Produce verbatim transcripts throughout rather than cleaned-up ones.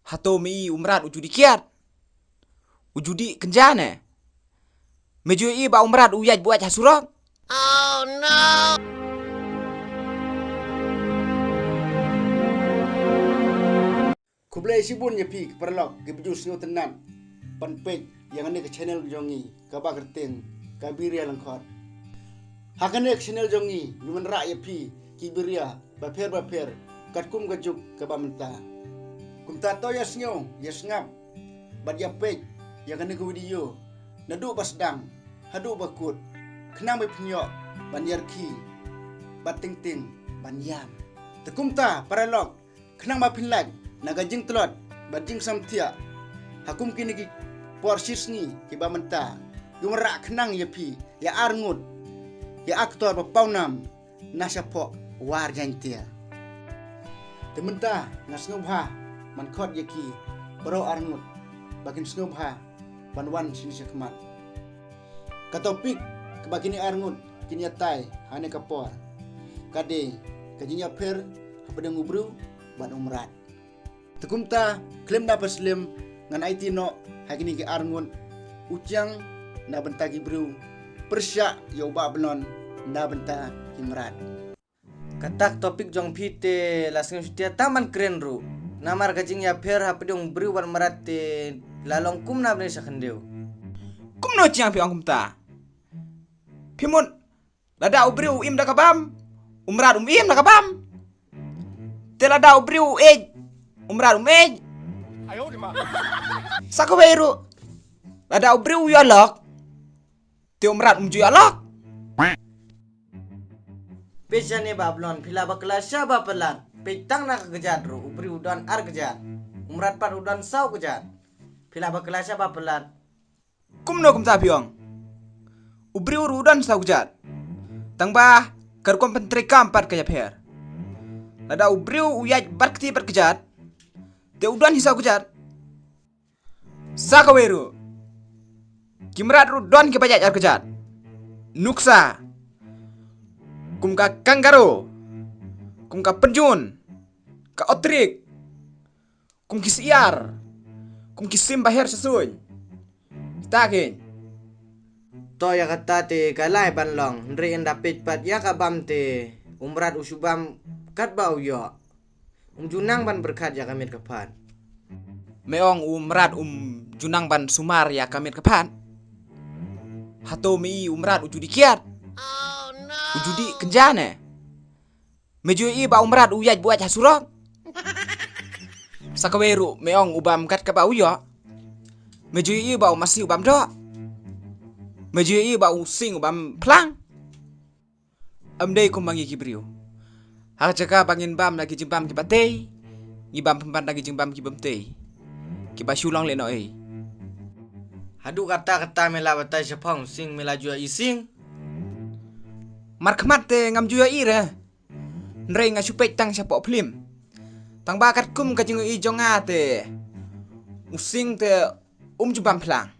Hato me i u mrad u ju dih kiad? U ju dih kynja ne? Me ju i ba u mrad u ïaid buaid ha surok? Khublei shibun ïa phi ki paralok ki ba ju sngewtynnat ban peit ïa kane ka channel jong ngi kaba kyrteng ka Biria Lyngkhot. Ha kane ka channel jong ngi ngi wanrah ïa phi ki biria bapher bapher katkum ka juk kaba mynta. Kumta to ïa sngew ïa sngap bad ïa peit ïa kane ka video naduh ba sdang haduh ba kut khnang ba phin ïoh ban ïarkhie bad teng teng ban ïam. Te kumta paralok, khnang ba phin lait na ka jingtlot bad jingsamthiah ha kum kine ki por shisngi kiba mynta, ngi wanrah khnang ïa phi ïa arngut ïa actor ba pawnam na shapoh War Jaiñtia. Te mynta nga sngewbha ban khot ïa ki baroh arngut ba kin sngewbha ban wan shane shakhmat. Ka topic kaba kine arngut kin ïatai ha kane ka por ka dei ka jingïapher hapdeng u briew bad u mrad. Te kumta khlem da pynslem ngan aiti noh ha kine ki arngut u chiang na bynta ki briew pyrshah ïa u Bah Blon na bynta ki mrad. Kata ka topic jong phi te la sngewsih te tang ban kren ruh. Namar ka jingïapher hapdeng u briew bad mrad te la long kumno bneng sa khyndew. Kumno chiang phi ong kumta? Phi mut lada u briew u im da ka bam, u mrad um im da ka bam. Te lada u briew u ej, u mrad um ej. Sa kawei ruh, lada u briew u ïoh lok, te u mrad um ju ïoh lok. Peit shane Bah Blon, phi la bakla sha ba palat. Peit tang na ka kjat ruh u briew u don ar kjat, u mrad pat u don saw kjat. Phi la bakla sha ba palat. Kumno kumta phi ong? U briew ruh u don saw kjat. Tang ba ka rukom pyntreikam pat ka ïapher. Lada u briew u ïaid bad kti bad kjat, te u don hi saw kjat. Sa kawei ruh, ki mrad ruh don kiba ïaid ar kjat. Nuksa kum ka kangaroo, kum ka pynjun, ka ostrich, kum ki syiar, kum ki sim ba her sha suiñ. Kita kein. To ïa kata te ka lai ban long, hynrei ynda peit pat ïa ka bam te u mrad u shu bam katba u ïoh. Um ju nang ban pyrkhat ïa ka miet ka phad. Me ong u mrad um ju nang ban sumar ïa ka miet ka phad? Hato me i u mrad u ju dih kiad? U ju dih kynja ne? Me ju i ba u mrad u ïaid buaid ha surok? Sa kawei ruh me ong u bam katba u ïoh. Me ju i ba u masi u bam doh. Me ju i ba u sing u bam phlang. Ym dei kum ma ngi ki briew. Ha ka jaka ba ngin bam na ki jingbam kiba tei, ngi bam pynban na ki jingbam ki bym tei, kiba shu long lehnohei. Haduh katta katta me la batai shaphang u sing, me la ju ïohi sing? Markhmat te ngam ju ïohi re. Hynrei nga shu peit tang shapoh phlim. Tang ba katkum ka jingïohi jong nga te u sing te um ju bam phlang.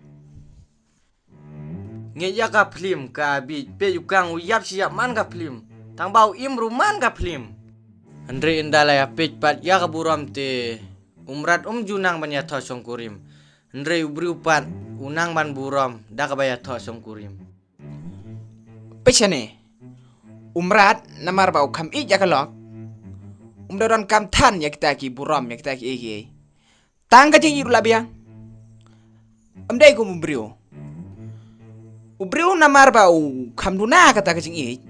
Ngeit ïa ka phlim ka bit, peit u kang u ïap shi ïap man ka phlim. Tang ba u im ruh man ka phlim. Hynrei ynda la ïa peit pat ïa ka burom te u mrad um ju nang ban ïathoh shongkurim. Hynrei u briew pat u nang ban burom da kaba ïathoh shongkurim. Peit shane, u mrad namar ba u kham ïeit ïa ka lok, um da donkam than ïa kita ki burom, ïa kita ki ei ki ei. Tang ka jingïeit ruh la biang. Ym dei kum u briew. U briew namar ba u kham duna kata ka jingïeit,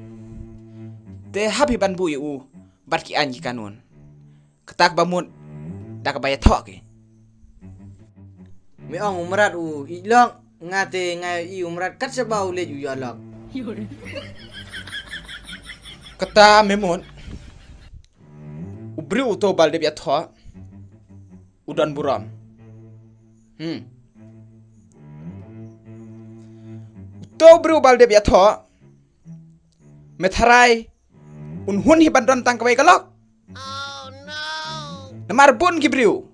te hap hi ban buh ïa u bad ki aiñ ki kanun. Kata kaba mut da kaba ïathoh ki. Me ong u mrad u ïeit lok, nga te nga ïohi u mrad kat shaba u leit u ïoh lok. Kata me mut u briew uto ba la dep ïathoh u don burom. Hmm. Uto u briew ba la dep ïathoh, me tharai un hun hi ban don tang kawei ka lok? Namar bun ki briew,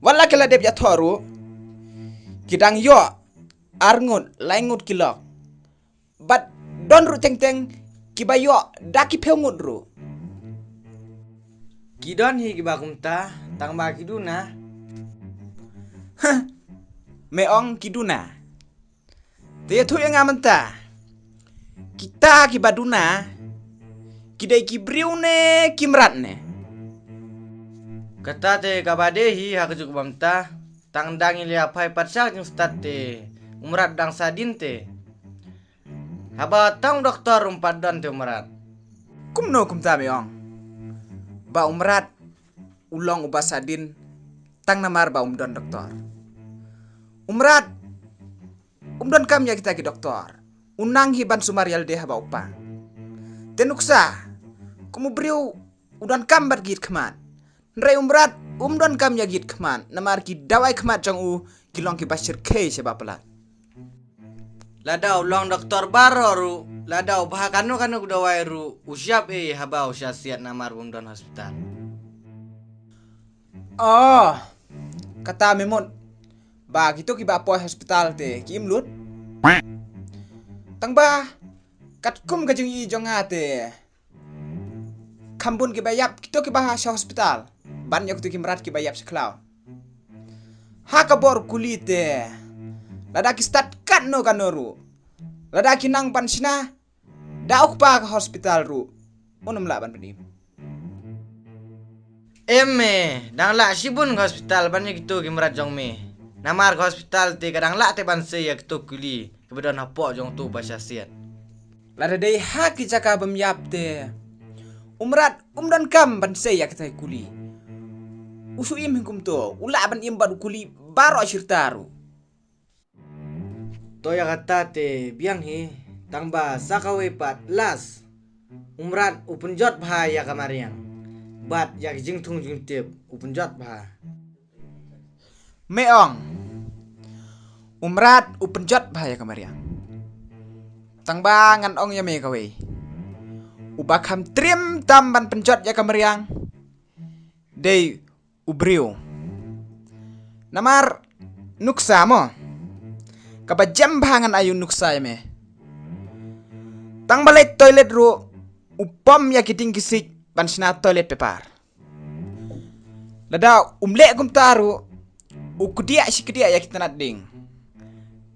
wat la ki la dep ïathoh ruh, ki dang ïoh ar ngut lai ngut ki lok. Bad don ruh teng teng kiba ïoh da ki phew ngut ruh. Ki don hi kiba kumta, tang ba ki duna. Huh. Me ong ki duna. Te ïathuh ïa nga mynta. Kita kiba duna, ki dei ki briew ne ki mrad ne? Kata te kaba dei hi ha kajuh ka mynta, tang dang i leh phai pat sha ka jingstad te, u mrad dang sa dien te. Haba tang u doktor um pat don te u mrad. Kumno kumta me ong ba u mrad u long uba sa dien tang namar ba um don doktor? U mrad um don kam ïa kita ki doktor. U nang hi ban sumar ïalade haba u pang. Te nuksa, kum u briew u don kam bad ki ïit khmat. Hynrei u mrad um don kam ïa ki ïit khmat, namar ki dawai khmat jong u ki long kiba shyrkhei shaba palat. Lada u long doktor baroh ruh, lada u bha kano kano ka dawai ruh, u shah ei haba u shah siat namar um don hospital. Oh, kata me mut ba kito kiba poi hospital te ki im lut. Tang ba katkum ka jingïohi jong nga te, kham bun kiba ïap kito kiba ha sha hospital ban ïa kito ki mrad kiba ïap sha khlaw. Ha ka bor kuli te, lada ki stad katno kano ruh, lada ki nang ban shna da u kpa ka hospital ruh, un ym lah ban pynim. Em me, dang lah shibun ka hospital ban ïa kito ki mrad jong me. Namar ka hospital te ka dang lah te ban sei ïa kito kuli kiba don hapoh jong uto uba shah siat. Lada dei ha ki jaka bym ïap te, u mrad um don kam ban sei ïa kita ki kuli. U shu im hi kumto, u lah ban im bad u kuli baroh shi rta ruh. To ïa kata te biang hi, tang ba sa kawei pat, last, u mrad u pynjot bha ïa ka mariang bad ïa ki jingthung jingtip u pynjot bha. Me ong, u mrad u pynjot bha ïa ka mariang. Tang ba ngan ong ïa me kawei, uba kham triem tam ban pynjot ïa ka mariang dei u briew. Namar nuksa mo, kaba jem bha ngan ai u nuksa ïa me. Tang ba leit toilet ruh u pom ïa ki dieng ki siej ban shna toilet paper. Lada um leh kumta ruh, u kdiah shi kdiah ïa ki tnat dieng.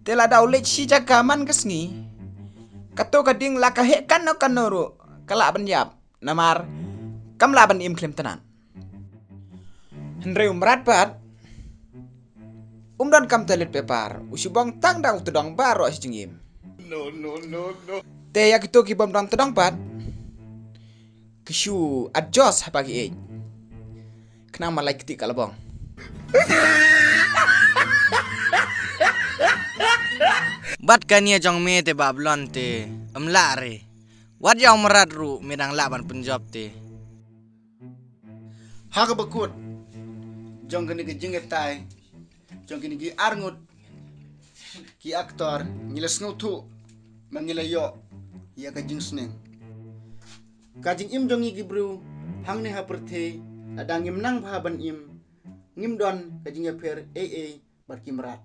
Te lada u leit shi jaka man ka sngi, kato ka dieng la ka heh kano kano ruh ka lah ban ïap, namar kam lah ban im khlem tnat. Hynrei u mrad pat um don kam toilet paper, u shu bong tang da u tdong baroh shi jingim. Te ïa kito ki bym don tdong pat, ki shu adjust haba ki ïeit. Khnang ba lait kti ka la bong. Bad ka nia jong me te ba blon te em lah re. Wat ïa u mrad ruh me dang lah ban pynjop te. Ha kaba kut jong kane ka jingïatai jong kine ki arngut ki actor, ngi la sngewthuh ma ngi la ïoh ïa ka jingsneng. Ka jingim jong ngi ki briew hangne ha pyrthei, lada ngim nang bha ban im, ngim don ka jingïapher ei ei bad ki mrad.